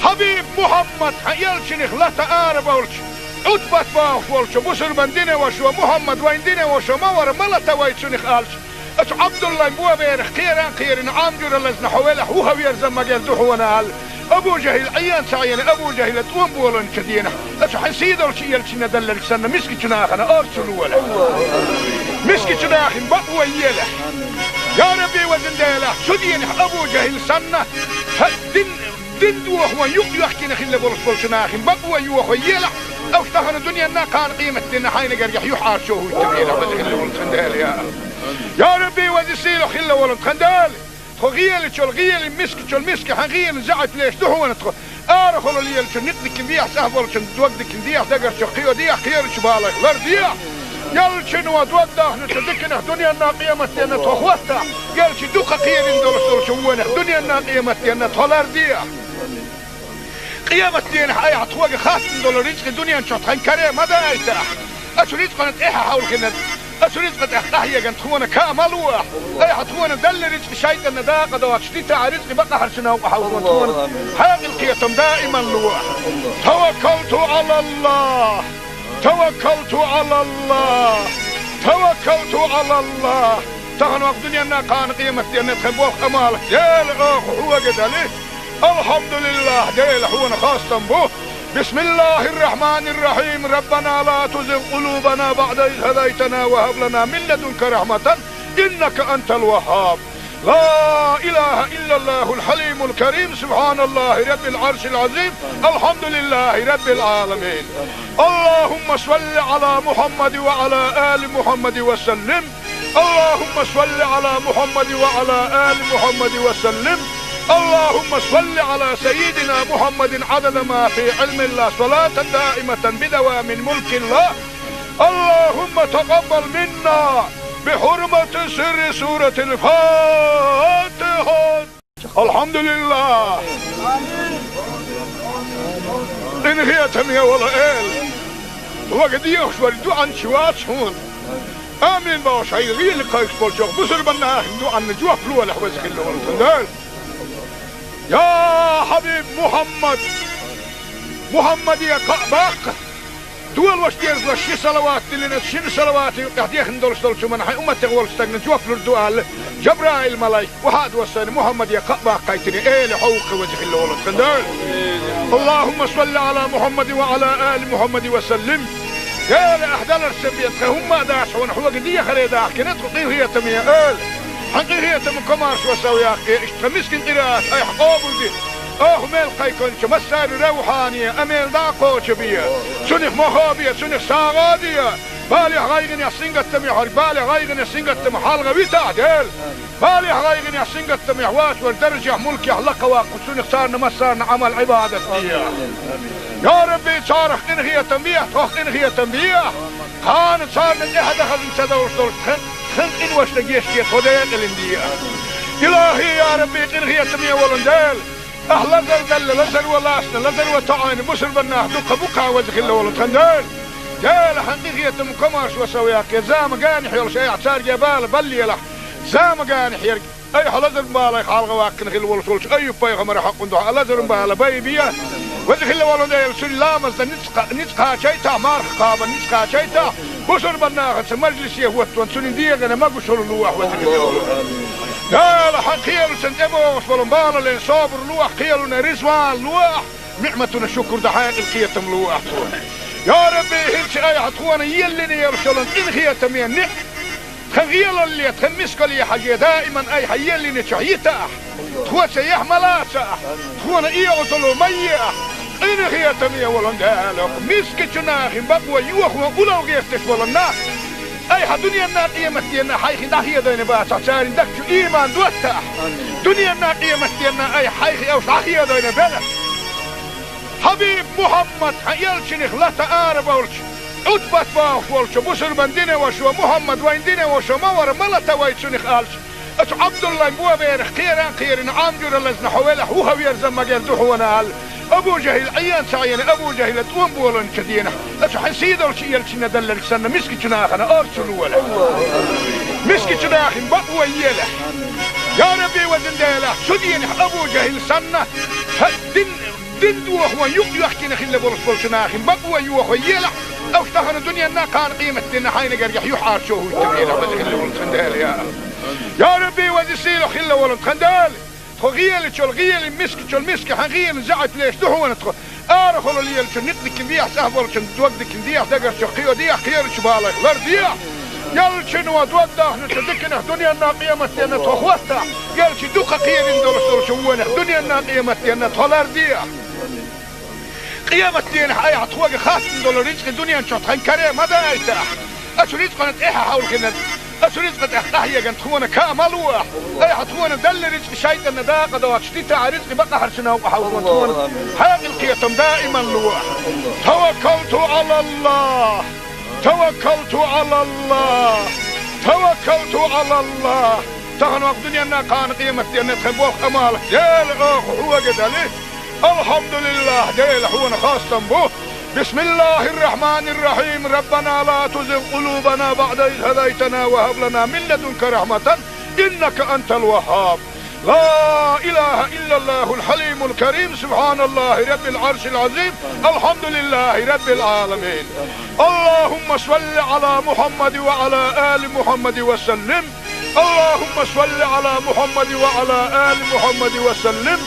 Хьабиб Мухьаммад, хьан элчанах лата арабевлча, Ӏутбат бохуш волчу бусурбан динан вашас: «Мухьаммад вайн динан ваша ма вара, ма лата вай цунах», – аьлча, оцу Ӏабдуллайн боберах кхеран а кхерина, Ӏам жуьра лазна хьо велахь, вухаверза магар ду хьуна аьлла, Абу ЖахӀил Ӏийна ца Ӏийна, Абу ЖахӀила тӀом болийначу дийнахь, оцу хьайн сийдолчу элчанна делларг санна, мискачу нахана орцу лолахь. Мискачу нахана бакъо елахь. Я Рабби, везан Дела, цу дийнахь Абу ЖахӀил санна, хьан дин, дин дохо юкъ йоьхкина хилла болуш болчу нахана бакъо йохо елахь, уьш тахана дуьненна, кхана къематденна хьайна гергахь юьхьӀаьржо хӀуттабелахь, веза хилла волу тхан Дела, я. Я Рабби, веза сийлахь хилла волу тхан Дела, тхо гӀелачул гӀелин, мискачул миска хьан гӀелин заьӀап леш ду хьуна тхо. Арахула лелачу никъ дикина дехьа, цӀахь болчун дог дикина дехьа, дагарчу кхио дехьа, кхерачу балайх лардехьа. Ялчуьнан дог дахначу диканах дуьненна, къематденна тхо хӀоттахь, ялчу дукха кхерина долуш долчу вонах дуьненна, къематденна тхо лардехьа. Къематденахь айхьа тхоьга хаттам долу рицкъа дуьнен чохь тхан каре ма дайтахь. Оцу рицкъана тӀаьхьа хьовлхина, оцу рицкъа тӀехь къахьегна тхуна ка ма лолахь. Айхьа тхуна делла рицкъа шайтӀанна дакъа доцуш дитахь, рицкъа бакъахьарчу новкъа хьовло тхуна. Хьекъал, кхетам даиман лолахь. Таваккалту Ӏалаллахь! Таваккалту Ӏалаллахь! Таваккалту Ӏалаллахь! Тахана ваха дуьненна, кхана къематденна тхан болх, Ӏамал, Дела, оха хьоьга дели. Алхьамдулиллахь, Дела, хьуна хастам бу. بسم الله الرحمن الرحيم. ربنا لا تزغ قلوبنا بعد إذ هديتنا وهب لنا من لدنك رحمة إنك أنت الوهاب. لا إله إلا الله الحليم الكريم. سبحان الله رب العرش العظيم. الحمد لله رب العالمين. اللهم صل على محمد وعلى آل محمد وسلم. اللهم صل على محمد وعلى آل محمد وسلم. اللهم صل على سيدنا محمد عدد ما في علم الله، صلاة دائمة بدوام ملك الله. اللهم تقبل منا بحرمة سر سورة الفاتحة. Алхьамдулиллахь! Къинхетаме волу Эла! Хьоьга дехаш верг дуьхьал чу вац хьуна. Амин бохуш, хьайн гӀийла кхайкхаш болчу бусурбан нахана дуьхьанна жоп лолахь, веза хилла волу тхан Дела. Я Хьабиб Мухьаммад! Мухьаммаде кхаъ баккха! Долош дезалаш ши салават диллина, шина салавата юкъахь дехна долуш долчу хӀуманна хьайн умматех волчу стагна жоп лур ду аьлла, Жабраил малайк, вахьа а доссийна, Мухьаммаде кхаъ баккхийтина, Эла хьо ву-кх, веза хилла волу тхан Дела. اللهم صل على محمد وعلى آل محمد وسلم. Эла, ахь даларца бен тхан хӀумма а дац хьуна, хьоьга дехаре дахкина тхо, къинхетаме Эла. Хьан къинхетаман комаьршо сов яккхий, иштта тхан мискин къираат айхьа къобалде. Оха мел кхайкхинчу массарна равхьане, амел дӀа а кхочу бе. Цунах мохо бе, цунах сагӀа а де. Балехь, гӀайгӀанехь, сингаттамехь верг, балех, гӀайгӀанех, сингаттамах хьалха витахь, Дела. Балехь, гӀайгӀанехь, сингаттамехь воцург даржехь, мулкехь лакха ваккха, цунах царна массарна Ӏамал-Ӏибадат де. Я Рабби, царах къинхетам бехьа, тхох къинхетам бехьа. Кхана царна тӀаьхьа дан хазна ца довлуш долчу тхан, тхан къиношна гечде, тхо декъалина де. Илахьи, я Рабби, къинхетаме волу Дела! Ахь лазар делла, лазаро лаьцна, лазаро тоьӀна бусурбан нах дуккха бу-кх, веза хилла волу тхан Дела. Дела, хьан къинхетаман комаьршо сов яккхий, зама генахь йолуш айхьа цаьрга бала баллалахь. Зама генахь ерг айхьа лазаран балех хьалха ваккхина хилла волуш волчу Айюб-пайхамаран хьакъан дуьхьа лазаран бала байбе. Веза хилла волу Дела, цуьнан ламазна ницкъ кха-, ницкъ кхачийтахь, марха кхабарна ницкъ кхачийтахь, бусурбан нахаца мажлисе хӀоттаван цуьнан дегӀана могушалла лолахь, веза хилла волу. Дела, хьан кхелашна тӀебогӀуш болу бала лен собар лолахь, кхелана реза ван лолахь, ниӀматана шукур дан хьекъал, кхетам лолахь тхуна. Я Рабби, хӀинца айхьа тхуна еллина йолуш йолу къинхетаме ниӀ-, тхан гӀелалле, тхан мискалле хьажий, даиман айхьа еллинчохь йитахь, тхоца яхь ма лацахь, тхуна и Ӏузало ма еахь. Къинхетаме волу Дела, мискачу нахана бакъо йохо улал гӀерташ болу нах, айхьа дуьненна, къематденна хьайх дӀахедийна бацахь, церан дагчу иман доттахь. Дуьненна, къематденна айхьа хьайх уьш дӀахедийна белахь. Хьабиб Мухьаммад, хьан элчанах лата арабевлча, Ӏутбат бохуш волчу бусурбан динан вашас: «Мухьаммад вайн динан ваша ма вара, ма лата вай цунах», – аьлча, оцу Ӏабдуллайн боберах кхеран а кхерина, Ӏам жуьра лазна хьо велахь, вухаверза магар ду хьуна аьлла, Абу ЖахӀил Ӏийна ца Ӏийна, Абу ЖахӀила тӀом боланчу дийнахь, аса хьайн сий долчу элчанна делларг санна, мискачу нахана орцу лолахь. Мискачу нахана бакъо елахь. Я Рабби, везан Дела, цу дийнахь Абу ЖахӀил санна, хьан дин, дин дохо юкъ йоьхкина хилла болуш болчу нахана бакъо йохо елахь, уьш тахана дуьненна, кхана къематдийнна хьайна гергахь юьхьӀаьржо хӀуттабелахь, веза хилла волу тхан Дела, я Аллах. Я Рабби, веза сийлахь хилла волу тхан Дела! Тхо гӀелачул гӀели, мискачул миска хьан гӀелин заьӀап леш ду хьуна тхо. Арахула лелачу никъ дикина дехьа, цӀахь болчун дог дикина дехьа, дагарчу кхио дехьа, кхерачу балайх лар дехьа. Ялчуьнан дог дахначу диканах дуьненна, къематденна тхо хӀоттахь. Ялчу дукха кхерина долуш долчу вонах дуьненна, къематденна тхо лар дехьа. Къематденахь айхьа тхоьга хаттам долу рицкъи дуьнен чохь тхан каре ма дайтахь. Ацу рицкъана тӀаьхьа хьовлхина, ацу рицкъа тӀехь къахьеган тхуна ка ма лохь. Айхьа тхуна делла рицкъи шайтӀанна дакъа доцуш дитахь, рицкъи бакъахьарчу новкъа хьовзо тхуна хьекъал, кхетам даиман лохь. Таваккалту Ӏалаллах! Таваккалту Ӏалаллах! Таваккалту Ӏалаллах! Тахана ваха дуьненна, кхана къематденна тхан болх, Ӏамал, Дела, оха хьоьга дали. Алхьамдулиллах, Дела, хьуна хастам бу. بسم الله الرحمن الرحيم. ربنا لا تزغ قلوبنا بعد إذ هديتنا وهب لنا من لدنك رحمة إنك أنت الوهاب. لا إله إلا الله الحليم الكريم. سبحان الله رب العرش العظيم. الحمد لله رب العالمين. اللهم صل على محمد وعلى آل محمد وسلم. اللهم صل على محمد وعلى آل محمد وسلم.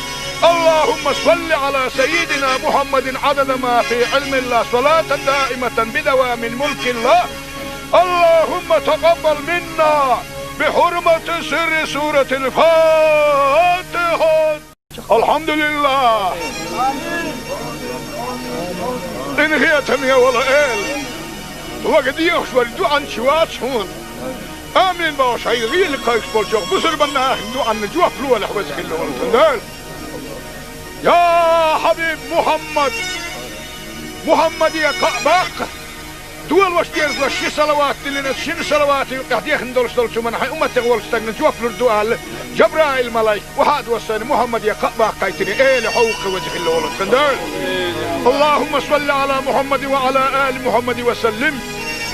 اللهم صل على سيدنا محمد عدد ما في علم الله، صلاة دائمة بدوام ملك الله. اللهم تقبل منا بحرمة سر سورة الفاتحة. Алхьамдулиллах! Къинхетаме волу Эла! Вага дехаш вара дуьхьанча вац хьуна. Амин бохуш, хьайн гӀийла кхайкхаш болчохь бусурбан нахана дуьхьанна жоп лолахь, веза хилла волу тхан Дела. Я Хьабиб Мухьаммад! Мухьаммаде кхаъ баккха! Долуш дезалаш ши салават диллина, шина салавата юкъахь дехна долуш долчу хӀуманна хьайн умматех волчу стагна жоп лур ду аьлла, Жабраил-малайк, охьа а доссийна, Мухьаммаде кхаъ баккхийтина, Эла хьовха, веза хилла волу тхан Дела. اللهم صل على محمد وعلى آل محمد وسلم.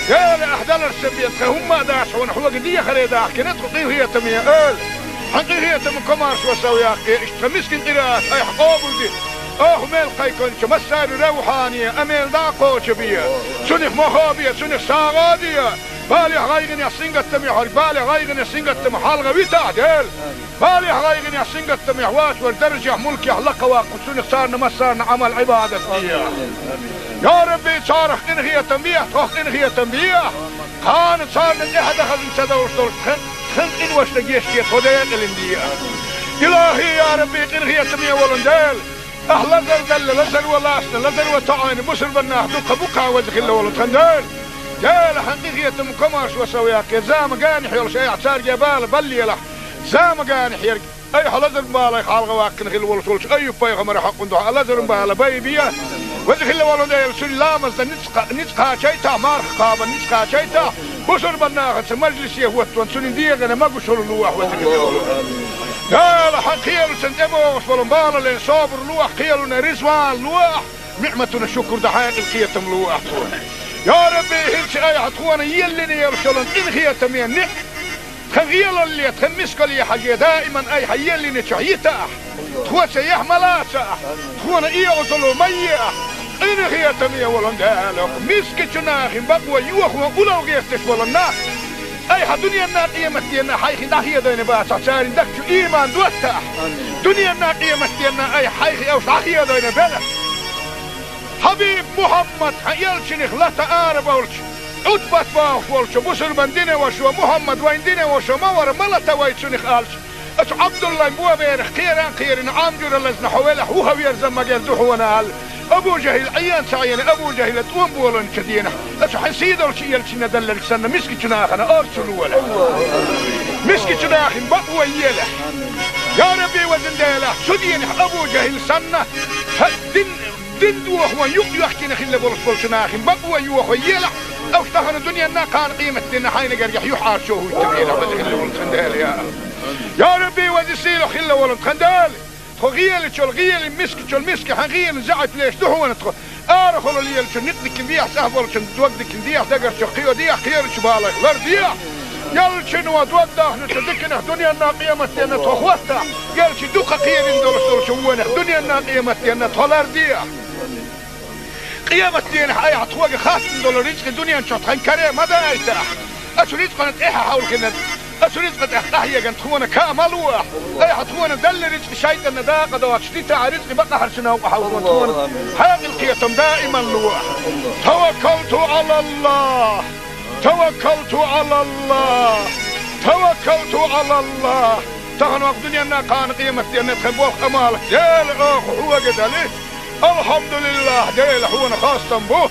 Эла, ахь даларш ца бен, тхан хӀумма а дац хьуна, хьоьга дехаре дахкина тхо, къинхетаме Эла. Хьан къинхетам, комаршо сов яккхий, иштта тхан мискин къираат айхьа къобалде. Оха мел кхайкхинчу массарна равхьане, амел дӀа а кхочу бе. Цунах мохо бе, цунах сагӀа а де. Балехь, гӀайгӀанехь, сингаттамехь верг, балех, гӀайгӀанех, сингаттамах хьалха витахь, Дела. Балехь, гӀайгӀанехь, сингаттамехь воцург даржехь, мулкехь лакха ваккха, цунах царна массарна Ӏамал-Ӏибадат де. Я Рабби, царах къинхетам бехьа, тхох къинхетам бехьа. Кхана царна тӀаьхьа дан хазна ца довш долуш тхан, тхан къиношна гечде тхо декъалина де. Илахи, я Рабби, къинхетаме волу Дела! Ахь лазар делла, лазар ван лаьцна, лазар ван тоьӀна бусурбан нах дукха бу-кх, веза хилла волу тхан Дела. Дела, хьан къинхетам, комаршо сов яккхий, зама генахь йолуш айхьа цаьрга бала баллалахь. Зама генахь ерг айхьа лазаран балех хьалха ваккхина хилла волуш волчу Айюб-пайхамаран хьокъан дуьхьа лазаран бала байбе. Веза хилла волу Дела, цуьнан ламазна ницкъ кха-, ницкъ кхачийтахь, марха кхабарна ницкъ кхачийтахь, бусурбан нахаца мажлисе хӀоттаван цуьнан дегӀана могушалла лохь, веза хилла волу. Дела, хьан кхелаца тӀебогӀуш болу балале собар лохь, кхелана резаван лохь, ниӀматана шукур дан хьекъал, кхетам лохь тхуна. Я Рабби, хӀинца айхьа тхуна еллина йолуш йолу къинхетаме ниӀ-, тхан гӀелалле, тхан мискалле хьажий, даиман айхьа еллинчохь йитахь, тхоьца яхь ма лацахь, тхуна оьгӀазло ма ехь, къинхетаме волу Дела, мискачу нахана бакъо йохо улал гӀерташ болу нах айхьа дуьненна, къематденна хьайх дӀахедийна бацахь, церан дагчу ийман доттахь, дуьненна, къематденна айхьа хьайх уьш дӀахедийна белахь. Хьабиб Мухьаммад, хьан элчанах лата арабовлуш, Ӏутбат бохуш волчу бусурбан динан вашо, Мухьаммад вайн динан вашо ма вара, ма лата вай цунах, аьлча, ацу Ӏабдуллайн боберах кхеран а кхерина, Ӏам жуьра лазна хьо велахь, вуха верза магар ду хьуна, аьлла, Абу ЖахӀил Ӏийна ца Ӏийна, Абу ЖахӀила тӀом боланчу дийнахь, ацу хьайн сий долчу элчанна делларг санна, мискачу нахана орцу лолахь. Мискачу нахана бакъо елахь. Я Рабби, везан Дела, цу дийнахь Абу ЖахӀил санна, хьан дин Дин дохо юкъ йоьхкина хилла болуш болчу нахана бакъо йохо елахь, уьш тахана дуьненна, кхана къематденна хьайна гергахь юьхьӀаьржо хӀуттабелахь, веза хилла волу тхан Дела, я Аллах. Я Рабби, веза сийлахь хилла волу тхан Дела! Тхо гӀелачул гӀелин, мискачул миска хьан гӀелин заьӀап леш ду хьона тхо. Арахула лелачун никъ дикин дехьа, цӀахь болчун дог дикин дехьа, дагарчу кхио дехьа, кхерачу балайх лар дехьа. Ялчун ва дог дахначу дикинах дуьненна къематденна тхо хӀоттахь, ялчи дукха кхерин долуш долчу вонах дуьненна къематденна тхо лар дехьа. Къематденахь айхьа тхоьга хаттам долу рицкъи дуьнен чохь тхан каре ма дайтахь. Ацу рицкъана тӀаьхьа хьовлхина, ацу рицкъа тӀехь къахьеган тхуна ка ма лохь. Айхьа тхуна далла рицкъи шайтӀанна дакъа доцуш дитахь, рицкъи бакъахьарчу новкъа хьовлхо тхуна хьекъал кхетам даиман лохь. Таваккалту Ӏалаллах! Таваккалту Ӏалаллах! Таваккалту Ӏалаллах! Тахана вакъ дуьненна кхана къематденна тхан болх Ӏамал, Дела, оха хьоьга дали. Алхьамдулиллах, Дела, хьуна хастам бу.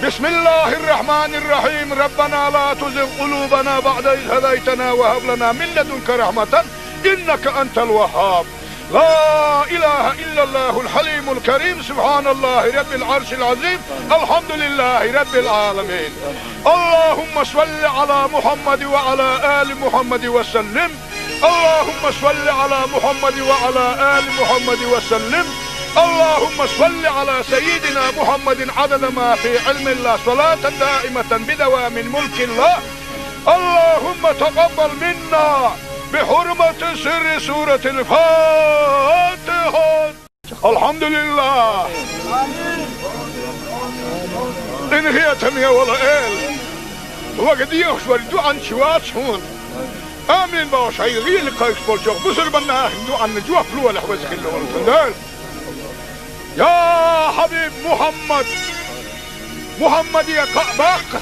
Бисмиллахир-рахманир-рахим. Раббана ла тузигъ къулубана баъда из хӀадайтана ва хӀаб лана мин ладунка рахьматан, иннака антал ваххаб. Ла илаха иллаллахул хьалимул карим. Субханаллахи раббил Ӏаршил Ӏазим. Алхьамдулиллахи раббил Ӏаламин. Аллахумма салли Ӏала Мухьаммад ва Ӏала али Мухьаммад ва саллим. اللهم صل على محمد وعلى آل محمد وسلم. اللهم صل على سيدنا محمد عدد ما في علم الله، صلاة دائمة بدوام ملك الله. اللهم تقبل منا بحرمة سر سورة الفاتحة. Алхьамдулиллах! Къинхетаме волу Эла! Хьоьга дехаш вара дуьхьанча вац хьуна. Амин бохуш хьайн гӀийла кхайкхаш болчохь бусурбан нахана дуьхьанна жоп лолахь, веза хилла волу тхан Дела. Я Хьабиб Мухьаммад! Мухьаммаде кхаъ баккха!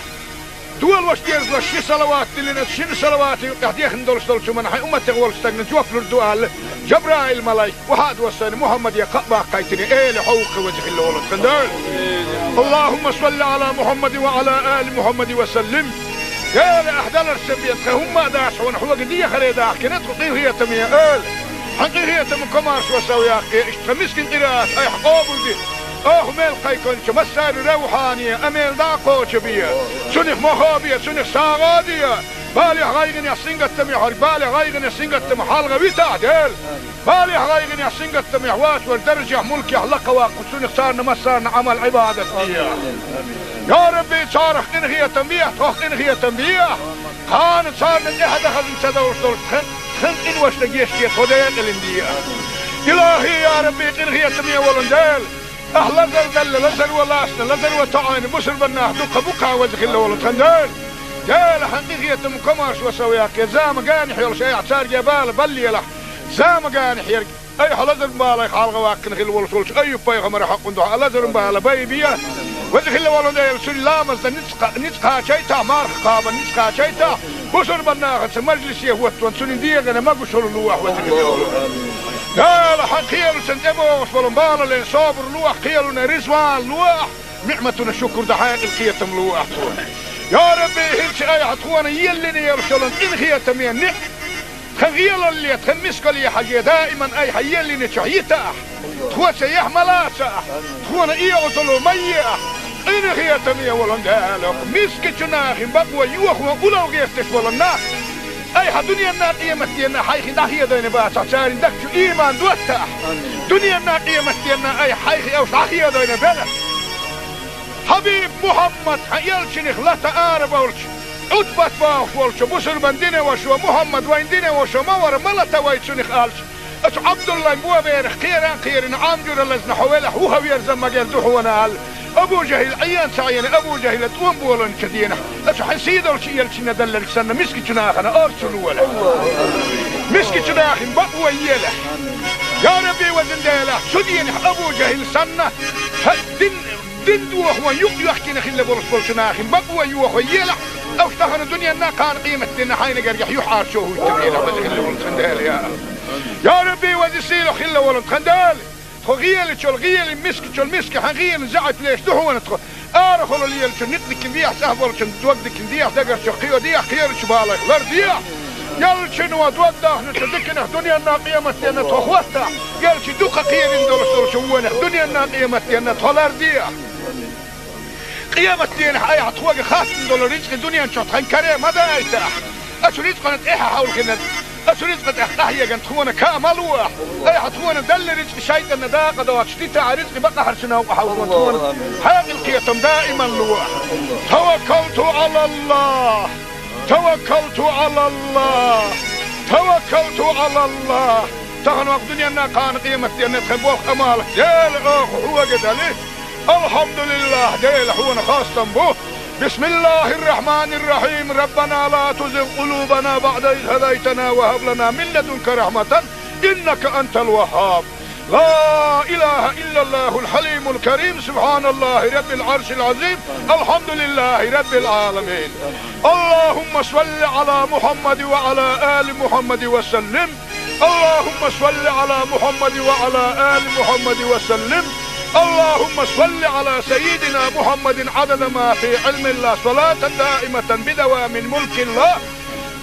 Дола ваша дерзалаш ши салават диллина, шина салавата юкъахь дехна долуш долчу хӀуманна хьайн умматех волчу стагна жоп лур ду аьлла, Жабраил-малайк охьа а доссийна, Мухьаммаде кхаъ баккхийтина, Эла, хьо ву-кх веза хилла волу тхан Дела. Аллахумма салли Ӏала Мухьаммадин ва Ӏала али Мухьаммадин ва саллим. Эла, ахь даларш сан бен, тхан хӀумма а дац хьуна, хьоьга дехаре дахкина тхо, къинхетаме Эла. Хьан къинхетаман комаршо сов яккхий, иштта тхан мискин къираат айхьа къобалде. Оха мел кхайкхинчу массарна равхьане, амел дӀа а кхочу бе. Цунах мохо бе, цунах сагӀа а де. Балех, гӀайгӀанех, сингаттамех хьоьга, балех, гӀайгӀанех, сингаттамах хьалха витахь, Дела. Балех, гӀайгӀанех, сингаттамех вац вара даржехь, мулкехь лакха ваккха, цунах царна массарна Ӏамал-Ӏибадат де. Я Рабби, царах къинхетам бехьа, тхох къинхетам бехьа. Кхана царна тӀаьхьа дахазна ца довш долуш тхан, тхан къиношна гечде, тхо декъалина де. Илахи, я Рабби, къинхетаме волу Дела! Ахь лазар далла, лазар ван лаьцна, лазар ван тоьӀна бусурбан нах дуккха бу-кх, веза хилла волу тхан Дела. Дела, хьан къинхетаман комаршо сов яккхий, зама генахь йолуш айхьа цаьрга бала баллалахь. Зама генахь ерг айхьа лазаран балех хьалха ваьккхина хилла волуш волчу Айюб-пайхамаран хьакъан дуьхьа лазаран бала байбе. Веза хилла волу Дела, цуьнан ламазна ницкъ, ницкъ кхачийтахь, марха кхабарна ницкъ кхачийтахь, бусурбан нахаца мажлисе хӀоттаван цуьнан дегӀана могушалла лолахь, веза хилла волу Дела. Хьан кхелашна тӀебогӀуш болу балале собар лолахь, кхелана реза ван лолахь, ниӀматана шукур дан хьекъал кхетам лолахь тхуна. Я Рабби, хӀинца айхьа тхуна еллина йолуш йолу къинхетаме ниӀ- Тхан гӀелалле, тхан мискалле хьажий, даиман айхьа еллинчохь йитахь. Тхоца яхь ма лацахь, тхуна эгӀазалла ма ехь. Къинхетаме волу Дела, мискачу нахана бакъо йохо, улал гӀерташ болу нах. Айхьа дуьненна, къематденна хьайх дӀахедийна бацахь, церан дагчу иман доттахь. Дуьненна, къематденна айхьа хьайх уьш дӀахедийна белахь. Хьабиб Мухьаммад, хьан элчанах лата ара болчу, Ӏутбат бохуш волчу бусурбан динан вашо, Мухьаммад вайн динан вашо ма вара, ма лата вай цунах аьлча, оцу Ӏабдуллайн боберах кхера а кхерина, Ӏам жуьра лазна хьо велахь, вуха верза магар ду хьуна аьлла, Абу ЖахӀил Ӏен ца Ӏийна, Абу ЖахӀила тӀом боланчу денахь, оцу хьан сийдолчу элчанна даллалц санна, мискачу нахана орцу лолахь. Мискачу нахана бакъо елахь. Я Рабби, везан Дела, цу денахь Абу ЖахӀил санна, хьан дин Дин дохо юкъ йоьхкина хилла болуш болчу нахана бакъо йохо елахь, уьш тахана дуьненна, кхана къематденна хьайна гергахь юьхьӀаьржо хӀуьттур елахь, веза хилла волу тхан Дела, я. Я Рабби, веза сийлахь хилла волу тхан Дела! Тхо гӀелачул гӀелин, мискачул миска хьан гӀелин заьӀап леш ду хьуна тхо. Арахула лелачун никъ дикин дехьа, цӀахь болчун дог дикин дехьа, дагарчу кхио дехьа, кхерачу балайх лар дехьа. Ялчун ва дог дахначу диканах дуьненна, къематденна тхо хӀоттахь, ялчи дукха кхерин долуш долчу вонах дуьненна, къематденна тхо лар дехьа. Къематденахь айхьа тхоьга хаттам долу рицкъи дуьнен чохь тхан каре ма дайтахь. Ацу рицкъана тӀаьхьа хьовлхина, Ацу ризкъа тӀехь къахьеган тхуна камал луахь. Айхьа тхуна далла ризкъа шайтӀанна дакъа доцуш дитахь, ризкъа бакъахьарчу новкъа хьалхо тхуна. Хьекъал кхетам даиман луахь. Таваккалту Ӏалаллах. Таваккалту Ӏалаллах. Таваккалту Ӏалаллах. Тахана вакъ дуьненна кхана къематденна тхан болх амал. Дела оха хьога дали. Алхьамдулиллах, Дела хьуна хастам бу. بسم الله الرحمن الرحيم. ربنا لا تزغ قلوبنا بعد إذ هديتنا وهب لنا من لدنك رحمة إنك أنت الوهاب. لا إله إلا الله الحليم الكريم. سبحان الله رب العرش العظيم. الحمد لله رب العالمين. اللهم صل على محمد وعلى آل محمد وسلم. اللهم صل على محمد وعلى آل محمد وسلم. اللهم صل على سيدنا محمد عدد ما في علم الله، صلاة دائمة بدوام ملك الله.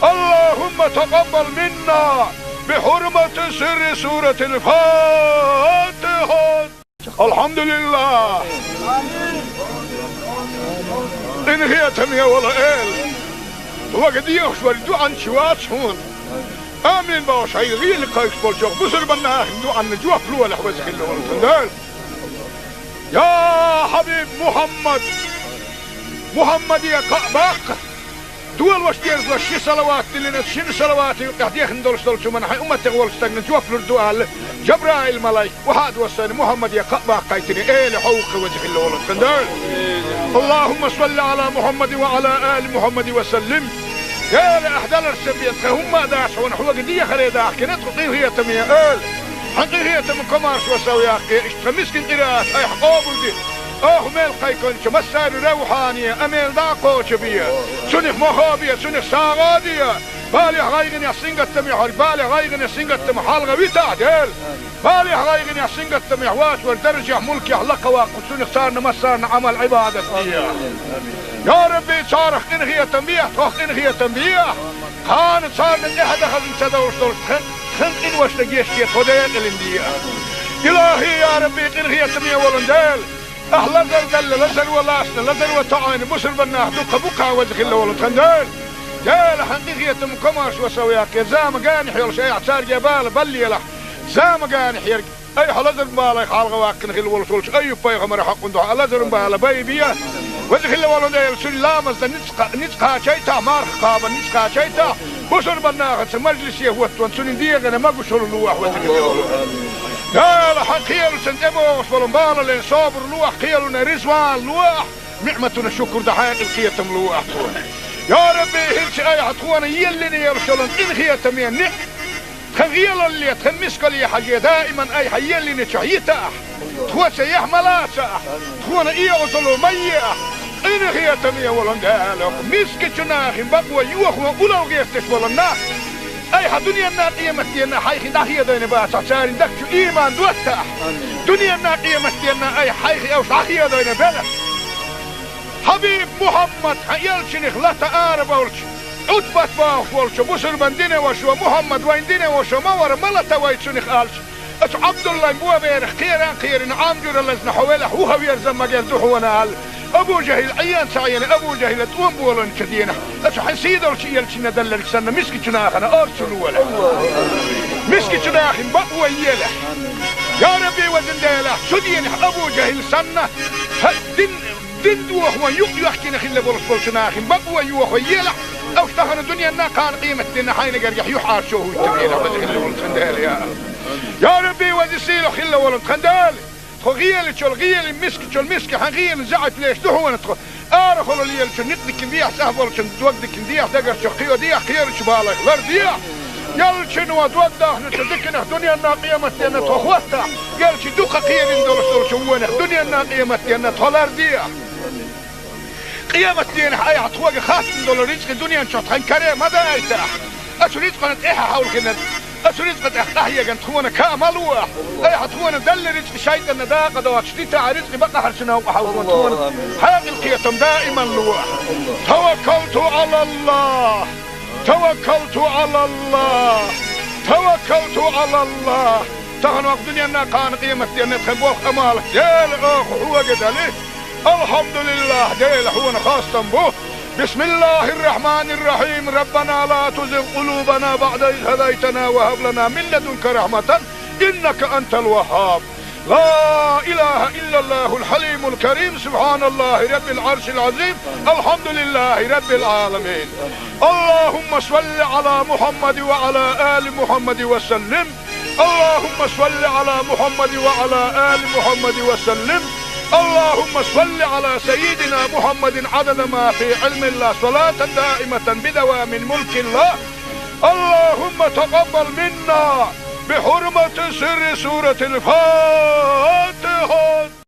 اللهم تقبل منا بحرمة سر سورة الفاتحة. Алхьамдулиллах. Къинхетаме вола Эла. Вага дехаш вара дуьхьанча вац хьуна. Амин бохуш хьайга гӀийла кхайкхаш болчох бусурбанна ахин дуьхьанна жоп лолахь, веза хилла волу тхан Дела. Я Хьабиб Мухьаммад! Мухьаммаде кхаъ баккха! Долош дерзош ши салават диллина, шина салавата юкъехь дехна долуш долчу хӀуманна хьайн умматех волчу стагна жоп лур ду аьлла, Жабраил-малайк, охьа а доссийна, Мухьаммаде кхаъ баккхийтина, Эла хьо ву-кх, веза хилла волу тхан Дела. Аллахумма салли Ӏала Мухьаммадин ва Ӏала али Мухьаммадин ва саллим. Эла, ахь даларш ца бен, тхан хӀумма а дац хьуна, хьога дехаре дахкина тхо, къинхетаме Эла. Хьан къинхетаман комаршо сов яккхий, иштта тхан мискин къираат айхьа къобалде. Оха мел кхайкхинчу массарна равхьане, амел дӀа а кхочу бе. Цунах мохо бе, цунах сагӀа а де. Балех, гӀайгӀанех, сингаттамех хьоьга, балех, гӀайгӀанех, сингаттамах хьалха витахь, Дела. Балех, гӀайгӀанех, сингаттамех вац вара даржехь, мулкехь лакха ваккха, цунах царна массарна Ӏамал, Ӏибадат де. Я Рабби, царах къинхетам бехьа, тхох къинхетам бехьа. Кхана царна тӀаьхьа дан хазна ца довлуш долуш тхан, тхан къиношна гечде, тхо декъалина де. Илахи, я Рабби, къинхетаме волу Дела. Ахь лазар делла, лазар ван лаьцна, лазар ван тоьӀна бусурбаннах дуккха бу-кх, веза хилла волу тхан Дела. Дела, хьан къинхетаман комаршо сов яккхий, зама генахь йолуш айхьа цаьрга бала баллалахь. Зама генахь ерг айхьа лазаран балех хьалха ваккхина хилла волуш волчу Айюб-пайхамаран хьокъан дуьхьа лазаран бала байбе. Веза хилла волу Дела, цуьнан ламазна ницкъ кха-, ницкъ кхачийтахь, марха кхабарна ницкъ кхачийтахь, бусурбаннахаца мажлисе хӀоттаван цуьнан дегӀана могушалла лолахь, веза хилла волу. Дела, хьан кхелашна тӀебогӀуш болу балален собар лолахь, кхелана реза ван лолахь, ниӀматана шукур дан хьекъал, кхетам лолахь тхуна. Я Рабби, хӀинца айхьа тхуна еллина йолуш йолу къинхетаме ниӀ-, тхан гӀелалле, тхан мискалле хьажий, даиман айхьа еллинчохь йитахь. Тхоца яхь ма лацахь, тхуна оьгӀазло ма ехь. Къинхетаме волу Дела, мискачу нахана бакъо йохо улал гӀерташ болу нах айхьа дуьненна, къематденна хьайх дӀахедийна бацахь, церан дагчу ийман доттахь. Дуьненна, къематденна айхьа хьайх уьш дӀахедийна белахь. Хьабиб Мухьаммад, хьан элчанах лата арабевлча, Ӏутбат бохуш волчу бусурбан динан вашо, Мухьаммад вайн динан вашо ма вара, ма лата вай цунах аьлча, оцу Ӏабдуллайн боберах кхеран а кхерина, Ӏам жуьра лазна хьо велахь, вуха верза магар ду хьуна аьлла, Абу ЖахӀил Ӏен ца Ӏийна, Абу ЖахӀила тӀом болийначу дийнахь, оцу хьан сийдолчу элчанна делларг санна, мискачу нахана орцу лолахь. Мискачу нахана бакъо елахь. Я Рабби, везан Дела, цу дийнахь Абу ЖахӀил санна, хьан дин Дин дохо юкъ йоьхкина хилла болуш болчу нахана бакъо йохо елахь, уьш тахана дуьненна, кхана къематденна хьайна гергахь юьхьӀаьржо хӀуьттур елахь, веза хилла волу тхан Дела, я. Я Рабби, веза сийлахь хилла волу тхан Дела, тхо гӀелачул гӀелин, мискачул миска хьан гӀелин заьӀап леш ду хьуна тхо. Арахула лелачун никъ дикина дехьа, цӀахь болчун дог дикина дехьа, дагарчух кхийо дехьа, кхерачу балех лар дехьа. Ялчуьнан дог дахначу диканах дуьненна, къематденна тхо хӀоттахь, ялчи дукха кхерина долуш долчу вонах дуьненна, къематденна тхо лар дехьа. Къематденахь айхьа тхоьга хаттам долу рицкъа дуьнен чохь тхан каре ма дайтахь. Оцу рицкъана тӀаьхьа хьовлхина, оцу рицкъа тӀехь къахьеган тхуна ка ма луахь. Айхьа тхуна далла рицкъа шайтӀанна дакъа доцуш дитахь, рицкъа бакъахьарчу новкъа хьовлхо тхуна. Хьекъал, кхетам даиман луахь. Таваккалту Ӏалаллах. Таваккалту Ӏалаллах! Таваккалту Ӏалаллах! Тахана вакъ дуьненна, кхана къематденна тхан болх амал, Дела, оха хьога дали. Алхьамдулиллах, Дела, хьуна хастам бу. بسم الله الرحمن الرحيم. ربنا لا تزغ قلوبنا بعد إذ هديتنا وهب لنا من لدنك رحمة إنك أنت الوهاب. لا إله إلا الله الحليم الكريم. سبحان الله رب العرش العظيم. الحمد لله رب العالمين. اللهم صل على محمد وعلى آل محمد وسلم. اللهم صل على محمد وعلى آل محمد وسلم. اللهم صل على سيدنا محمد عدد ما في علم الله، صلاة دائمة بدوام ملك الله. اللهم تقبل منا بحرمة سر سورة الفاتحة.